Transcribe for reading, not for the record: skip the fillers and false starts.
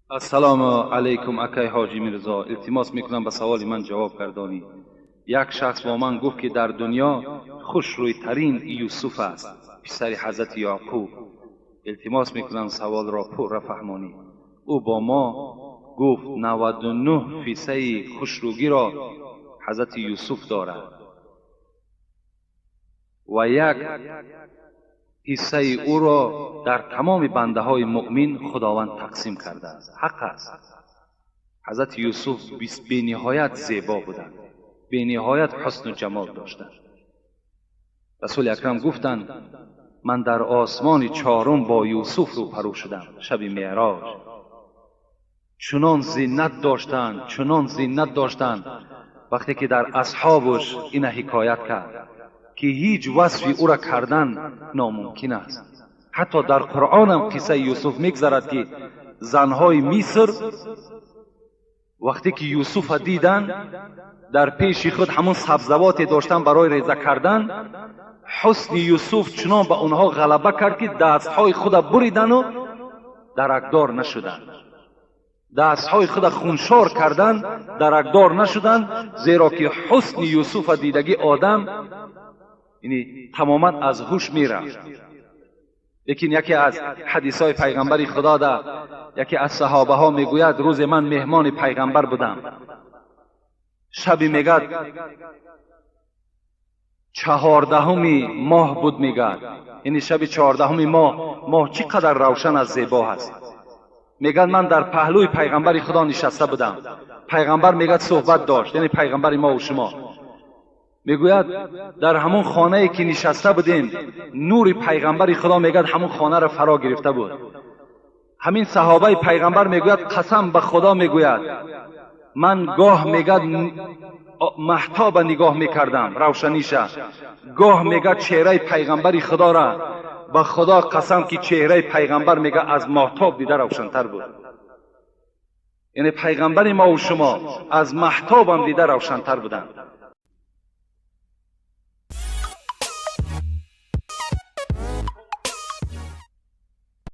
Ассалому алайкум, акай Ҳоҷӣ Мирзо. Илтимос мекунам, ба саволи ман ҷавоб гардонӣ. Як шахс бо ман гуфт, ки дар дунё хушрӯйтарин Юсуф аст, писари ҳазрати Яъқуб. Илтимос мекунам, саволро пурра фаҳмонӣ. Ӯ бо мо гуфт, 99 фисаи хушрӯгиро ҳазрати Юсуф дорад ва як ҳиссаи ӯро дар тамоми бандаҳои муъмин Худованд тақсим кардааст. Ҳақ аст, ҳазрати Юсуф бениҳоят зебо буданд, бениҳоят ҳусну ҷамол доштанд. Расули Акрам гуфтанд: «Ман дар осмони чорум бо Юсуф рӯпарӯ шудам шаби Меъроҷ. Чунон зинат доштанд, чунон зинат доштанд, вақте ки дар асҳобуш ина ҳикоят кард, ки ҳеҷ васфи ӯра кардан номумкин аст. Ҳатто дар Қуръонам қиссаи Юсуф мегзарад, ки занҳои Миср вақте ки Юсуфа диданд, дар пеши худ ҳамун сабзавоте доштанд барои реза кардан, ҳусни Юсуф чунон ба онҳо ғалаба кард, ки дастҳои худа буридану даракдор нашуданд, дастҳои худа хуншор карданд, даракдор нашуданд, зеро ки ҳусни Юсуфа дидагӣ одам яъне тамоман аз ҳуш мерафт. Лекин яке аз ҳадисҳои пайғамбари Худо да яке аз саҳобаҳо мегӯяд: «Рӯзе ман меҳмони пайғамбар будам. Шаби, мегӯяд, 14-уми моҳ буд, мегӯяд, яъне шаби 14-уми моҳ. Моҳ чӣ қадар равшан аст, зебо ҳаст. Мегӯяд, ман дар паҳлӯи пайғамбари Худо нишаста будам. Пайғамбар, мегӯяд, суҳбат дошт, яъне пайғамбари мову шумо. Мегӯяд, дар ҳамон хонае ки нишаста будем, нури пайғамбари Худо, мегӯяд, ҳамон хонаро фаро гирифта буд. Ҳамин саҳобаи пайғамбар мегӯяд, қасам ба Худо, мегӯяд, ман гоҳ, мегӯяд, маҳтоба нигоҳ мекардам, равшаниша, гоҳ, мегӯяд, чеҳраи пайғамбари Худора. Ба Худо қасам, ки чеҳраи пайғамбар, мегӯяд, аз моҳтоб дида равшантар буд. Яъне пайғамбари мову шумо аз маҳтобам дида равшантар буданд.